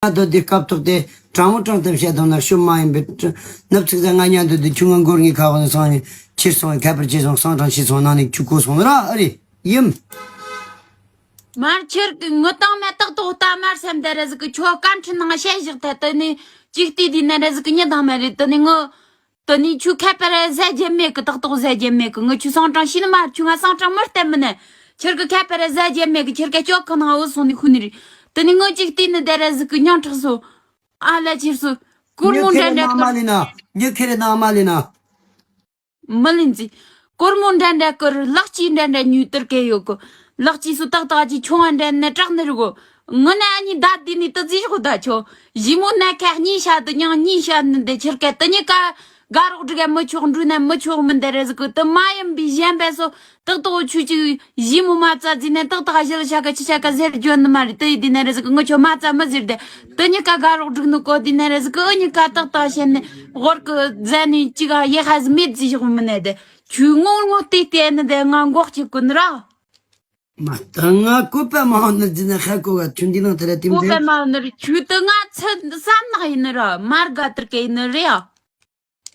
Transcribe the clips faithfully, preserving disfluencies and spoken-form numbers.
ང་དོ་དེ་སྐབས་ཐོག་དེ་དྲང་མོ་དྲང་ཐབས་བཤད་དང་ན་ཤོད་མ་ཡིན་པའི་ནབ་ཚིག་ཟ་ང་ཉན་དོ་དེ་ཁྱོད་ང་མགོར་ངའི་ཁ་བ་ནས་སང་ནས་ཁྱེར་སོང་ཁ་པར་བྱས་སོང་སང་དྲང་ཤི་སོང་ནང་ནས་ཁྱོད་གོ་སོང་ར་ཨ་རེ་ཡིན། མར་ཁྱེར་གི་ངུ་དང་མེ་ཏག་ཏོག་ལྟ་མར་སེམས་དེ་རེ་ཟིག་གི་ཁྱོད་སྐར་འཕྲིན་ནང་བཤད་བཞག་ཐལ་དེ་ནས་ཅིག་ལྟས་དེ་ནས་རེ་ཟིག་གི་ཉི་དང་མེ་རེད་དེ་ནས་ངུ། དེ་ནས་ཁྱོད་ཁ་པར་ཟ་རྒྱུ་མེད་གི་ཏག་ཏག་ཟ་རྒྱུ་མེད་གི་ངུ་ཁྱོད་སང་དྲང་ཤི་ནི་མ་ཁྱོད་ང་སང་དྲང་མི་བསྟན་མི་ནས་ཁྱེར་གི་ཁ་པར་ཟ་རྒྱུ་མེད་གི་ཁྱེར་ག་ཅོག་གི་ནང་འུ་སོང་ནས་ཁུ་ནི་རེད། དེ་ནས་ངུ་ཅིག་ལྟས་ནི་དེ་རེ་ཟིག་གི་མྱང་ཁྲག་སོ། ཨ་ལ་ཁྱེར་སོ། སྐོར་མོ་འདྲ་འདྲ་གི་མི་ཁེ་རེ་ནང་མ་ལེ་ན། མི་ལིན་ཙི། སྐོར་མོ་འདྲ་འདྲ་ཀུར་ལག་སྐྱིས་འདྲ་འདྲ་ཉུས་ཏིར་གེ་ཡོད་གོ། ལག་སྐྱིས་སུ་ཏག་ཏག་ཅིག་ཆུང་བ་འདྲ་ནི་དྲག་ནི་རུ་གོ། ངི་ནི་ཨ་ནི་ད་དི་ནི་ཏི་ཙི་ཞོག་ད་ཆོ། ཞི་མོ་ན་ཁ་གཉིས་ཤ་དི་མྱང་གཉིས་ཤ་ནི་འདི་ཁྱེར་ཀ་དི་ཉི་ཀ་དགའ་རོགས་འགྲིག་ག་མི་ཆོག་འགྲུལ་ན་མི་ཆོག་མི་འདི་རེ་ཟིག་གི་དི་མ་ཡིན་པའི་གཞན་པ་སོ། ཏག་ཏག་ཆུ་ཅིག་ཞི་མོ་མ་རྩ་རྫི་ནས་ཏག་ཏག་ཞི་ལ་ཤ་ཀ་ཆི་ཤ་ཀ་ཟེར་རྒྱུ་ནི་མ་རེད་དི་ཡི་དི་ནི་རེ་ཟིག་གི་ངི་ཆོ་མ་རྩ་མི་ཟེར་དི། དེ་གཉིས་ཀ་དགའ་རོགས་བསྒྲིགས་ནི་གོ་དེ་ནས་རེ་ཟིག་གི་འུ་གཉིས་ཀ་ཏག་ཏག་བྱས་ནས་ཧོར་གི་ཟ་ནས་ཅིག་ཡེ་ཧ་ཟི་མེད་ཟི་ཞོག་མི་ནས་དེ་ཆུ་ངོ་ངོ་ལྟས་བལྟས་ནི་དེ་ང་མགོ་གཅིག་གོ་ནི་ར། མ་ད་ང་བཀོད་པ་མ་འོང་ནི་ཟི་ནས་ཧ་གོ་ག་ཆུ་འདི་ནང་དེ་ར་ཏིམ་བཀོད་པ་མ་འོང་ནི་རེད་ཆུ་དེ་ང་ཚི་བསམ་ནག་ཡིན་ནི་ར་མར་དགའ་ཏིར་གེ་ཡིན་ནི་རེད་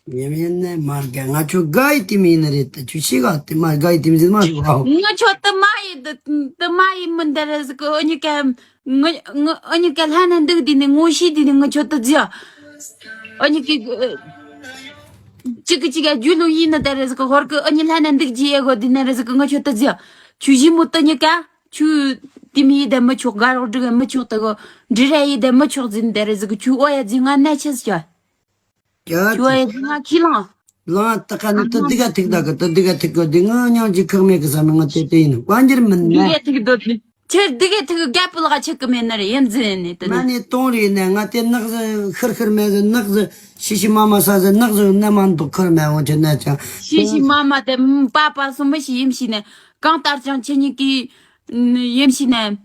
ཡ། ཡིན་ཡིན་ནས་མ་དགའ་ང་ཆོ་དགའ་ཡི་དེ་མི་ཡིན་ནི་རེད་ད་ཆུ་ཤི་ག་དེ་མ་དགའ་ཡི་དེ་མི་ཟེར་མ་ཞུ་བ། ང་ཆོ་དེ་མ་ཡི་དེ་དེ་མ་ཡི་མི་འདི་རེ་ཟིག་གི་འུ་གཉིས་ཀ་ང་ང་འུ་གཉིས་ཀ་ལྷན་ནས་འདུག་དེ་ནས་ངོ་ཤེས་དེ་ནས་ང་ཆོ་དེ་ཟིག་ཡ། འུ་གཉིས་ཀ་གཅིག་གི་གཅིག་ག་རྒྱུས་ལོན་ཡིན་ནི་དེ་རེ་ཟིག་གི་ཧོར་གི་འུ་གཉིས་ལྷན་ནས་འདུག་ཅི་ཡེ་གོ་དེ་ནས་རེ་ཟིག་གི་ང་ཆོ་དེ་ཟིག་ཡ། ཆུ་ཞི་མོ་དེ་གཉིས་ཀ་ཆུ་དེ་མི་ཡི་དེ་མི་ཆོག་དགའ་རོགས་འགྲིག་གི་མི་ཆོག་དེ་གོ་འབྲི་ར་ཡི་དེ་མི་ཆོག་ཟིན་དེ་རེ་ཟིག་གི་ཆུ་འོ་ཡ་ཟིག་ང་ནས་ཆེ་ཟིག་ཡ། ཡ་ཁྱོད་ཡ་ང་ཁྱི་ལང་། ལང་ད་ཀ་ནི་ད་འདི་ག་ཐིག་ད་གི་ད་འདི་ག་ཐིག་གི་འདི་ང་མྱང་ཅི་ཁག་མེད་གི་ས་མི་ང་དེ་དེ་ཡིན་བན་འགྱུར་མིན་ན། འདི་ག་ཐིག་འདོད་ནི། ཁྱེད་འདི་ག་ཐིག་རྒྱ་པོ་ལག་ཆེ་གི་མེད་ན་རེ་ཡིན་ཟིན་ནི་དེ་ནི། ང་ནི་གཏོང་རེ་ནས་ང་དེ་ནག་ཟི་ཤིར་ཤིར་མེད་ཟི་ནག་ཟི་ཤི་ཤི་མ་མ་ས་ཟི་ནག་ཟི་ནས་མ་འདུག་ཁར་མེད་འོང་ཆེ་ནས་ཅང་། ཤི་ཤི་མ་མ་དེ་པ་པ་སུ་མི་ཤི་ཡིན་ཤི་ནས་གང་ལྟར་ཅང་ཁྱེད་གཉིས་ཀྱི་ཡིན་ཤི་ནས།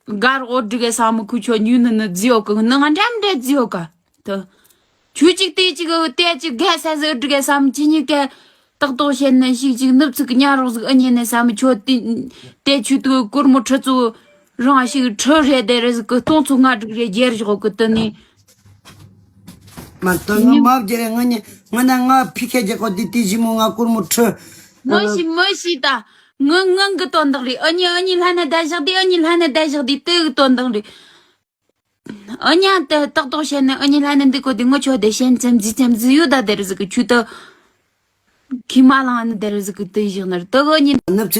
གར་འོ་འགྲིག་གེ་ས་མི་ཁུ་ཆོ་ཉུ་ནི་ནི་རྫི་ཡོ་གི་ནི་ང་འདྲ་འདྲ་རྫི་ཡོ་ག་ཏི། ཆུ་ཅིག་ཏི་ཅིག་གི་ཏེ་ཅིག་གེ་ས་ཟི་འགྲིག་གེ་ས་མི་ཅི་ཉི་གེ་ཏག་ཏོག་བཤད་ནི་ཞིག་ཅིག་ནུབ་ཚིག་གི་ཉ་རོག་ཟིག་ཨ་ཉེ་ནི་ས་མི་ཆོ་ཏི་ཏེ་ཆུ་ཏི་གུར་མོ་ཁྲི་ཚུ་རང་ཞིག་ཁྲི་རེ་དེ་རེ་ཟིག་གི་སྟོང་ཚུ་ང་འགྲིག་རེ་རྒྱལ་ཞོག་གི་ཏི་ནི། མ་ཏི་ང་མ་བརྒྱ་རེ་ང་ཉི་ང་ན་ང་ཕི་ཁེ་རྒྱ་གོ་ཏི་ཏི་ཞི་མོ་ང་གུར་མོ་ཁྲི། མོ་ཤི་མོ་ཤི་ད། ངི་ངང་གི་དོན་དག་རེད། ཨ་ཉི་ཨ་ཉི་ལྷ་ནི་བདའ་བཞག་དེ་ཨ་ཉི་ལྷ་ནི་བདའ་བཞག་དེ་དེ་གི་དོན་དག་རེད། ཨ་ཉ་དེ་ཏག་ཏོག་བཤད་ནི་ཨ་ཉི་ལྷ་ནི་འདི་གོ་དེ་ངོ་ཆོ་དེ་ཞན་ཙམ་ཛི་ཙམ་ཛི་ཡོད་ད་དེ་རུ་ཟིག་གི་ཆུ་ཏི། ཁི་མ་ལང་ནི་དེ་རུ་ཟིག་གི་དེ་བཞག་ནི་རེད་དེ་གི་ཨ་ཉི། ནུབ་ཚིགས།